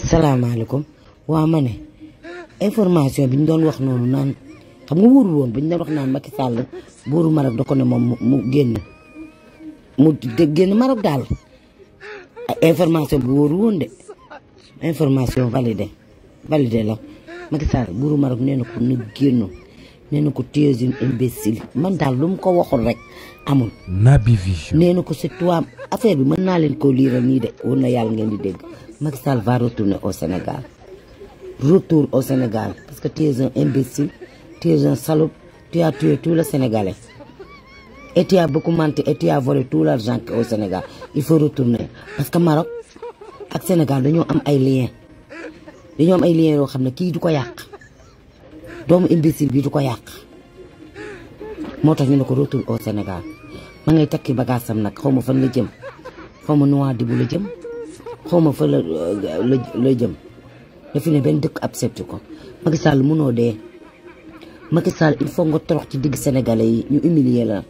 salaamaaleykum waa ma ne information bi ñu doon wax noonu naan xam nga wóorul woon bi ñu doon wax naan Macky Sall buuru Maroc da ko ne moom mu génn Maroc daal information bi wóorul woon de information validé la Macky Sall buuru Maroc nee na ko nu génn nee na ko tu es un imbécile man daal lu mu ko waxul rek amul. Naby Vision nee na ko c'est toi affaire bi mën naa leen koo liiral nii de woon na yàlla ngeen di dégg Macky Sall va retourner au Sénégal. Retour au Sénégal parce que tu es un imbécile, tu es un salope, tu as tué tout le Sénégalais et tu as beaucoup menti et tu as volé tout l'argent au Sénégal. Il faut retourner parce que Maroc ak Sénégal dañoo am ay liens yoo xam ne kii du ko yàq doomu imbécile bi du ko yàq moo tax ñu ne ko retour au Sénégal ma ngay takki bagaasam nag xaw ma fan la jëm xaw ma Nouadhibou la jëm xaw ma fa la jëm. dafi ne benn dëkk accepté ko Macky Sall mënoo dee Macky Sall il faut nga torox ci digg sénégalais yi ñu humilier la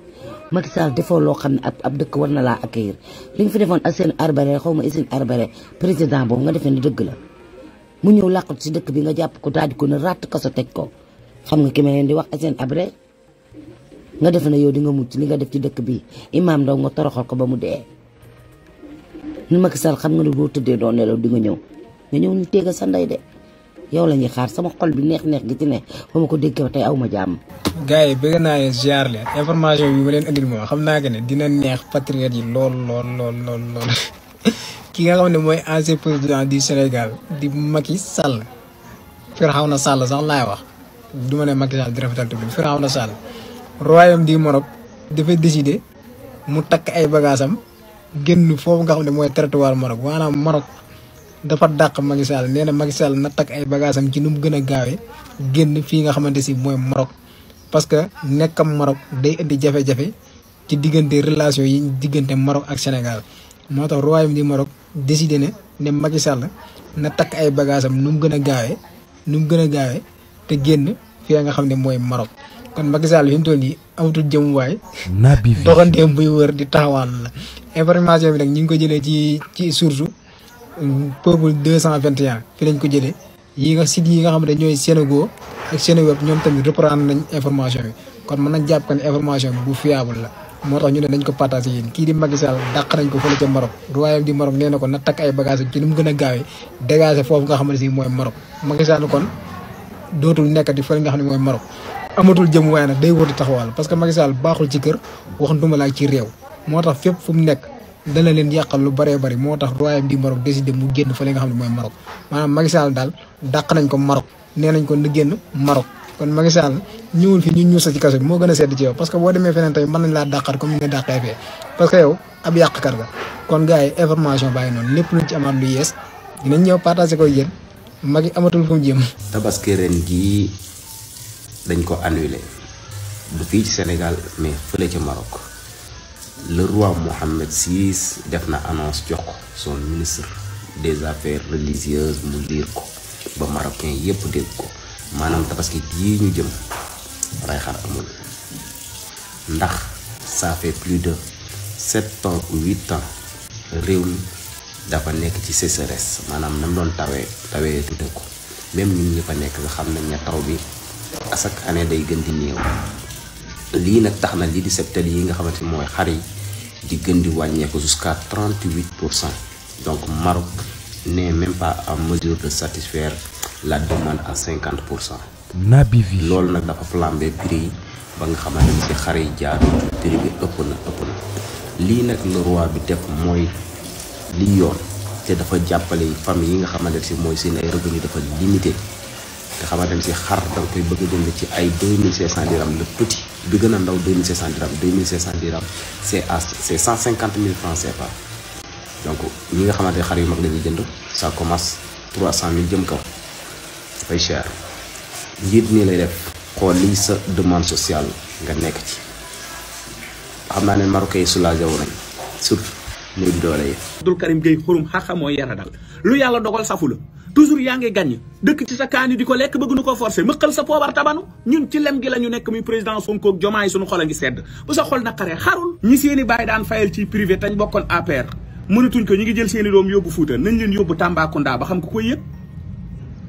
Macky Sall defoo loo xam ne ab dëkk war na laa accueillir li nga fi defoon Hissène Habré xaw ma Hissène Habré président boobu nga defee ne dëgg la mu ñëw làqatu ci dëkk bi nga jàpp ko daal di ko ne ratt kaso teg ko xam nga ki ma leen di wax Hissène Habré nga defe ne yow di nga mucc li nga def ci dëkk bi Imam Ndaw nga toroxal ko ba mu dee ni Macky Sall xam nga ne boo tëddee doo nelaw di nga ñëw ñu téega sa ndey de yow la ñuy xaar sama xol bi neex gi ci ne ba ma ko déggee tey aw ma jàmm. gars yi bëgg naa leen ziar leen information bi ma leen andil moom xam naa que ne dina neex patriote yi lool. ki nga xam ne mooy ancien président du Sénégal di Macky Sall Firawna Sall sax laay wax du ma ne Macky Sall di rafetal tuuti Firawna Sall royaume du Maroc dafay décider mu takk ay bagaasam génn foofu nga xam ne mooy territoire Maroc maanaam Maroc. dafa dàq Macky Sall nee na Macky Sall na takk ay bagaasam ci nu mu gën a gaawee génn fii nga xamante si mooy Maroc parce que nekkam Maroc day indi jafe-jafe ci diggante relation yi diggante Maroc ak Sénégal moo tax royaume du Maroc décidé ne Macky Sall na takk ay bagaasam nu mu gën a gaawee te génn fii nga xam ne mooy Maroc kon Macky Sall fi mu toll nii amatul jëmuwaay. Naby Vision doxanteem buy wër di taxawaan la information bi nag ñu ngi ko jëlee ci source. Peuple 221 fi lañ ko jëlee yi nga site yi nga xam ne ñooy Sénégo ak Sénéweb ñoom tamit reprendre nañ information bi kon mën nañ jàpp ko ne information bi bu fiable la moo tax ñu ne nañ ko partagé yéen kii di Macky Sall dàq nañ ko fële ca Maroc royaume du Maroc nee na ko na takk ay bagages ci ni mu gën a gaawee dégagé foofu nga xam ne si mooy Maroc Macky Sall kon dootul nekkati fële nga xam ne mooy Maroc amatul jëm waaye nag day wër di taxawal parce que Macky Sall baaxul ci kër waxantuma la ci réew moo tax fépp fu mu nekk dana leen yàqal lu bëree bëri moo tax royaume du Maroc décidé mu génn fa li nga xam ne mooy Maroc maanaam Macky Sall daal dàq nañ ko Maroc nee nañ ko na génn Maroc kon Macky Sall ñëwul fi ñu sa ci kaso bi moo gën a sedd ci yow parce que boo demee feneen tey mën nañ laa dàqat comme ni nga dàqee fee parce que yow ab yàqkat nga kon gars yi information bàyyi noonu lépp luñ ci amaat lu yees dinañ ñëw partagé ko yéen Macky amatul fu mu jëm. tabaski ren gii dañ ko annulé du fii ci Sénégal mais fële ca Maroc. Le roi Mohammed VI def na annonce jox ko son ministre des affaires religieuses mu liir ko ba marocain yépp dégg ko maanaam tabaski yii ñu jëm ray xar amul ndax ça fait plus de 7 ans ou 8 ans réew mi dafa nekk ci sécheresse maanaam nam doon tawee tudde ko même ñun ñi fa nekk nga xam nañ ne taw bi à chaque année day gën di néew lii nag tax na lii di septel yi nga xamante ni mooy xar yi di gën di wàññeeku jusqu'à 38%. Donc Maroc n'est même pas en mesure de satisfaire la demande à 50%. Naby Vision loolu nag dafa flambé prix yi ba nga xamante ni si xar yi jaar prix bi ëpp na lii nag le roi bi def mooy li yoon te dafa jàppale famille yi nga xamante ne si mooy seen ay revenu dafa limité te xamante ne si xar da nga koy bëgg a jënd ci ay 2500 dirham le petit bi gën a ndaw 2500 dirham 2500 dirham c'est 150 000 francs CFA donc ñi nga xamante ne xar yu mag la ñuy jënd ça commence 300 000 jëm kaw dafay cher njiit nii lay def xool lii sa demande sociale nga nekk ci xam naa ne Marocains yi soulagé wu nañ surtout néew di doole yi. Abdou Karim Gueye xurum xaxa mooy yara dal lu yàlla dogal safu la toujours yaa ngi gàññ dëkk ci sa kaani di ko lekk bëgg nu ko forcer mëqal sa poobar tabanu ñun ci lem gi la ñu nekk muy président Sonko ak Diomaye suñu xol a ngi sedd bu sa xol naqaree xarul ñi seeni bàyyi daan fayal ci privé tañ bokkoon APR mënatuñ ko ñi ngi jël seeni doom yóbbu Fuuta nañ leen yóbbu Tambacounda ba xam ko koy yëg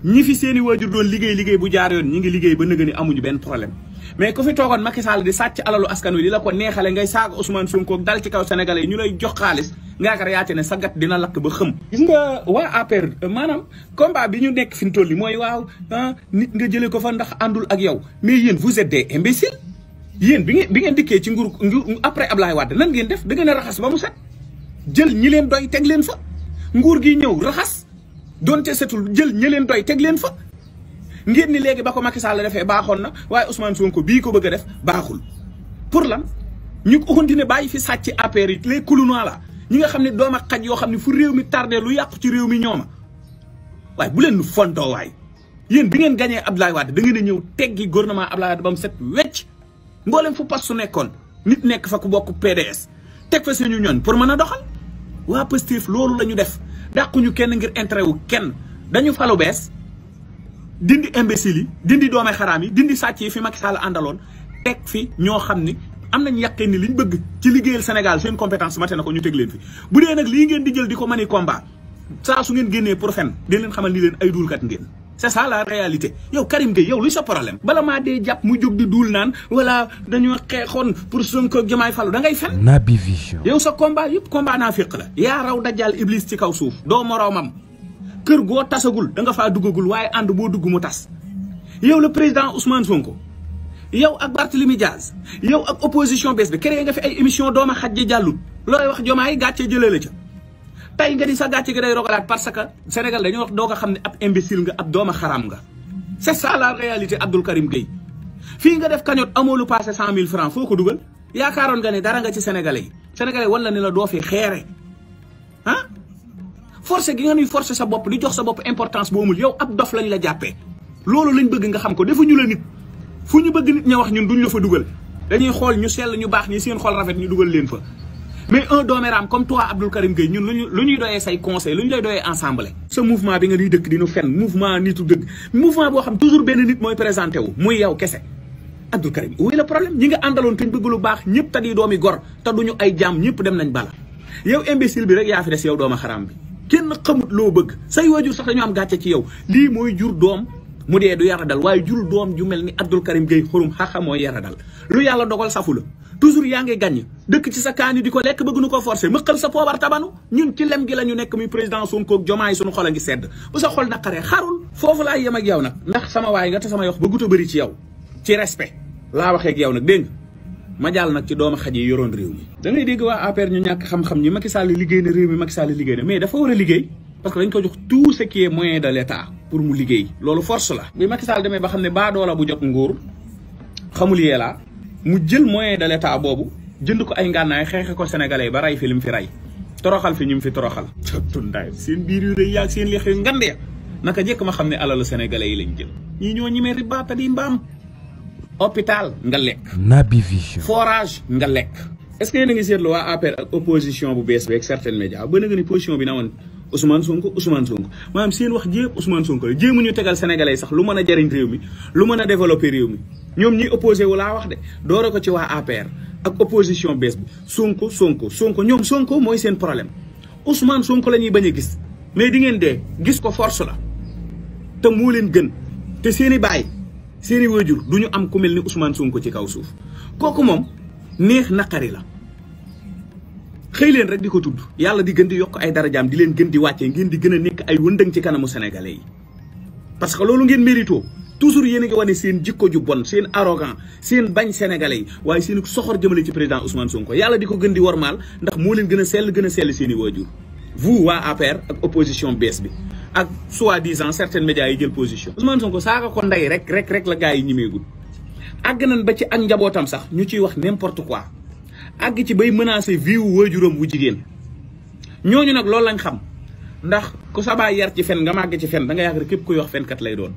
ñi fi seeni waajur doon liggéey bu jaar yoon ñi ngi liggéey ba nëgë ni amuñu benn problème mais ku fi toogoon Macky Sall di sàcc alalu askan wi di la ko neexale ngay saaga Ousmane Sonko dal ci kaw sénégalais yi ñu lay jox xaalis nga yaakaar yaate ne sa gat dina lakk ba xëm. gis nga waa APR maanaam combat bi ñu nekk fi mu toll nii mooy waaw nit nga jëlee ko fa ndax àndul ak yow mais yéen vous êtes des imbéciles yéen bi ngeen dikkee ci nguur après Ablaye Wade nan ngeen def da ngeen a raxas ba mu set jël ñi leen doy teg leen fa nguur gi ñëw raxas donte setul jël ñi leen doy teg leen fa. ngeen ni léegi ba ko Macky Sall defee baaxoon na waaye Ousmane Sonko bii ko bëgg a def baaxul pour lan ñu continuer bàyyi fi sàcc APR yi les couloirs la ñi nga xam ne doom ak xaj yoo xam ne fu réew mi tardé lu yàqu ci réew mi ñooma waaye bu leen nu fontoo waay yéen bi ngeen gañee Abdoulaye Wade da ngeen a ñëw teggi gouvernement Abdoulaye Wade ba mu set wecc mboolem fu pas su nekkoon nit nekk fa ku bokk PDS teg fa suñu ñoon pour mën a doxal waa Pastef loolu la ñu def dàquñu kenn ngir intérêt wu kenn dañu falu bees dindi imbécile yi dindi doome xaraam yi dindi sàcc yi fi Macky Sall àndaloon teg fi ñoo xam ni am nañ yàqee ni liñ bëgg ci liggéeyal Sénégal seen compétence mate na ko ñu teg leen fi bu dee nag lii ngeen di jël di ko mani combat saa su ngeen génnee pour fen den leen xamal ni leen ay duulkat ngeen c'est ça la réalité yow Karim Gueye yow luy sa problème bala maa dee jàpp mu jóg di duul naan wala dañoo xeexoon pour Sonko Diomaye Falu da ngay fen Naby Vision yow sa combat yëpp combat naa féq la yaa raw dajal iblis ci kaw suuf doo moroomam kër goo tasagul da nga faa duggagul waaye ànd boo dugg mu tas yow le président Ousmane Sonko yow ak Barthélémy Diaz yow ak opposition bees bi créé nga fi ay émission dooma xaj ji jàllul looy wax Diomaye gàcce jëlee la ca tey nga di sa gàcce gi day rogalaat parce que Sénégal dañoo wax doo ko xam ne ab imbécile nga ab dooma xaram nga c'est ça la réalité Abdoul Karim Gueye fii nga def cagnotte amoo lu passé 100 000 francs foo ko dugal yaakaaroon nga ne dara nga ci sénégalais yi sénégalais wala ne la doo fi xeere ah forcé gi nga ñuy forcé sa bopp di jox sa bopp importance boo mul yow ab dof lañ la jàppee loolu lañ bëgg nga xam ko defuñu la nit fu ñu bëgg nit ña wax ñun duñ la fa dugal dañuy xool ñu sell ñu baax ñi seen xol rafet ñu dugal leen fa mais un dooméram comme toi Abdoul Karim Gueye ñun lu ñuy doyee say conseil lu ñu lay doyee ensemble sa mouvement bi nga ñuy dëkk di nu fen mouvement nitu dëgg mouvement boo xam toujours benn nit mooy présenté wu muy yow kese Abdoul Karim où est le problème ñi nga àndaloon te ñu bëgg lu baax ñëpp te di doomi gor te duñu ay jaam ñëpp dem nañ bala yow imbécile bi rek yaa fi des yow dooma xaram bi kenn xamut loo bëgg say waajur sax dañu am gàcce ci yow lii mooy jur doom mu dee du yara dal waaye jur doom ju mel ni Abdoul Karim Gueye xurum xaxa mooy yara dal lu yàlla dogal safu la toujours yaa ngi gàññ dëkk ci sa kaani di ko lekk bëgg nu ko forcé mëqal sa poobar tabanu ñun ci lem gi la ñu nekk muy président Sonko ak Diomaye suñu xol a ngi sedd bu sa xol naqaree xarul foofu laa yem ak yow nag ndax sama waay nga te sama yox ba gut a bëri ci yow ci respect laa waxee ak yow nag dégg nga ma jàll nag ci doomu xaj yi yoroon réew mi da ngay dégg waa APR ñu ñàkk xam-xam ñi Macky Sall liggéey na réew mi Macky Sall liggéey na mais dafa war a liggéey parce que dañ ko jox tout ce qui est moyen de l'état pour mu liggéey loolu force la bi Macky Sall demee ba xam ne baa doola bu jot nguur xamul yee laa mu jël moyen de l'état boobu jënd ko ay ngànnaay xeexe ko sénégalais ba rey fi li mu fi rey toroxal fi ñu mu fi toroxal tundaay seen biir yu rëy yaag seen leex yu ngand ya naka jekk ma xam ne alalu sénégalais yi lañ jël ñii ñoo ñimee riba te di mbaam hôpital nga lekk Naby Vision forage nga lekk est-ce que yéen a ngi seetlu waa APR ak opposition bu bees bi ak certains médias ba nga ni position bi na woon Ousmane Sonko maanaam seen wax jépp Ousmane Sonko la jéemuñu tegal sénégalais sax lu mën a jariñ réew mi lu mën a développer réew mi ñoom ñi opposé wu laa wax de doora ko ci waa APR ak opposition bees bi Sonko ñoom Sonko mooy seen problème Ousmane Sonko la ñuy bañ a gis mais di ngeen dee gis ko force la te moo leen gën te seeni baay seeni waajur du ñu am ku mel ni Ousmane Sonko ci kaw suuf kooku moom neex naqari la xëy leen rek di ko tudd yàlla di gën di yokk ay darajaam di leen gën di wàccee ngeen di gën a nekk ay wëndëng ci kanamu sénégalais yi parce que loolu ngeen mérito toujours yéen a ngi wane seen jikko ju bon seen arrogant seen bañ sénégalais yi waaye seen soxor jëmale ci président Ousmane Sonko yàlla di ko gën di wormaal ndax moo leen gën a sell seen i waajur vous waa APR ak opposition bees bi ak soi-disant certains médias yi jël position Ousmane Sonko saaga ko ndey rek la gars yi ñimeegul àgg nañ ba ci ak njabootam sax ñu ciy wax n'importe quoi àgg ci bay menacer vie wu waajuram wu jigéen ñooñu nag loolu lañ xam ndax ku sa baay yar ci fen nga màgg ci fen da nga yàgg rek képp kuy wax fenkat lay doon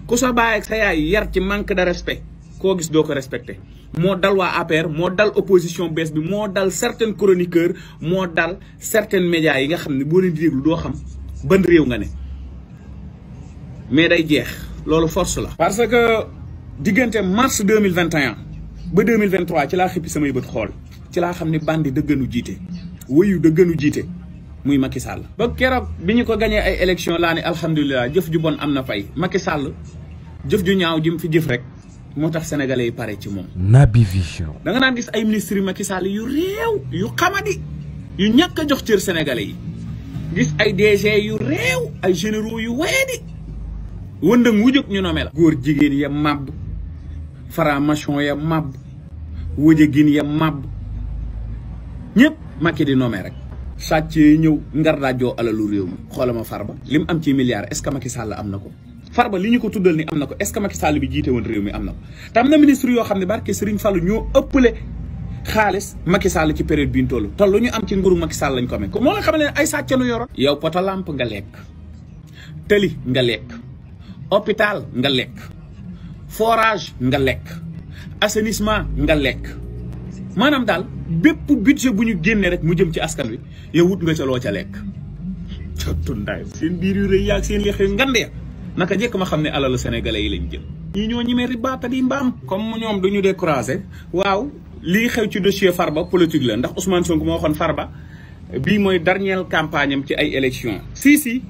ku sa baay ak sa yaay yar ci manque de respect koo gis doo ko respecté moo dal waa APR moo dal opposition bees bi moo dal certains chroniqueurs moo dal certains médias yi nga xam ne boo leen di déglu doo xam ban réew nga ne mais day jeex loolu force la parce que diggante mars 2021 ba 2023 ci laa xippi samay bët xool ci laa xam ne bandi dëgganu jiite wëyu dëgganu jiite muy Macky Sall. ba keroog bi ñu ko gañee ay élection laa ne alhamdulilah jëf ju bon am na fay Macky Sall jëf ju ñaaw ji mu fi jëf rek moo tax sénégalais yi pare ci moom. Naby Vision. da nga naan gis ay ministres yu Macky Sall yu réew yu xamadi yu ñàkk a jox cër sénégalais yi gis ay DG yu réew ay généraux yu weedi wëndëng wu jóg ñu nommé la. góor jigéen ya màbb franc-maçon ya màbb wëjëgin ya màbb ñëpp Macky di nommé rek. sàccee ñëw ngar daajoo alalu réew mi xoolal ma Farba li mu am ci milliards est-ce que Macky Sall am na ko. Farba li ñu ko tuddal ni am na ko est-ce que Macky Sall bi jiite woon réew mi am na ko te am na ministre yoo xam ne barke Serigne Fallou ñoo ëppale xaalis Macky Sall ci période bi ñu toll te lu ñu am ci nguuru Macky Sall lañ ko amee moo la xam ne ay sàccanu yoroon. yow poto lampe nga lekk tëli nga lekk hôpital nga lekk forage nga lekk assainissement nga lekk maanaam daal bépp budget bu ñu génnee rek mu jëm ci askan wi yow wut nga ca loo ca lekk. tundaay seen biir yu rëy yaag seen yéex yu ngand ya naka njëkk ma xam ne alalu sénégalais yi lañ jël. ñii ñoo ñemee ribaata di mbaam. comme ñoom duñu découragé waaw lii xew ci dossier Farba politique la ndax Ousmane Sonko moo waxoon Farba bii mooy dernière campagne am ci ay élections. si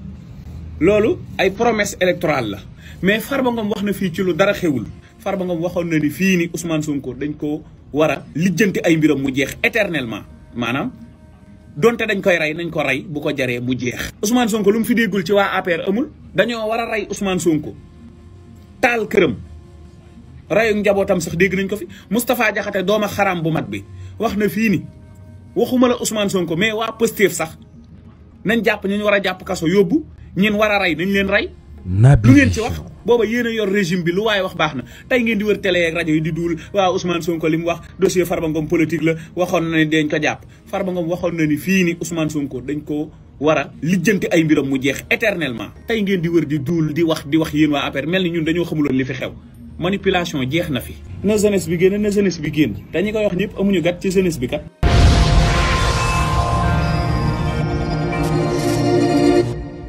loolu ay promesse électorale la mais Farba Ngom wax na fii ci lu dara xewul Farba Ngom waxoon na ni fii ni Ousmane Sonko dañ ko war a lijjanti ay mbiram mu jeex éternellement maanaam donte dañ koy rey nañ ko rey bu ko jaree mu jeex. Ousmane Sonko lu mu fi déggul ci waa APR amul dañoo war a rey Ousmane Sonko taal këram reyu njabootam sax dégg nañ ko fi Moustapha Diakhaté dooma xaram bu mag bi wax na fii ni waxuma la Ousmane Sonko mais waa Pastef sax nañ jàpp ñu war a jàpp kaso yóbbu ñin war a rey nañ leen rey. Naby lu ngeen ci wax booba yéen a yor régime bi lu waaye wax baax na tey ngeen di wër télé ak rajo yi di duul waaw Ousmane Sonko li mu wax dossier Farba Ngom politique la waxoon na ni dañ ko jàpp Farba Ngom waxoon na ni fii ni Ousmane Sonko dañ ko war a lijjanti ay mbiram mu jeex éternellement. tey ngeen di wër di duul di wax yéen waa APR mel ni ñun dañoo xamuloon li fi xew manipulation jeex na fi. na jeunesse bi génn na jeunesse bi génn dañu koy wax ñëpp amuñu gat ci jeunesse bi kat.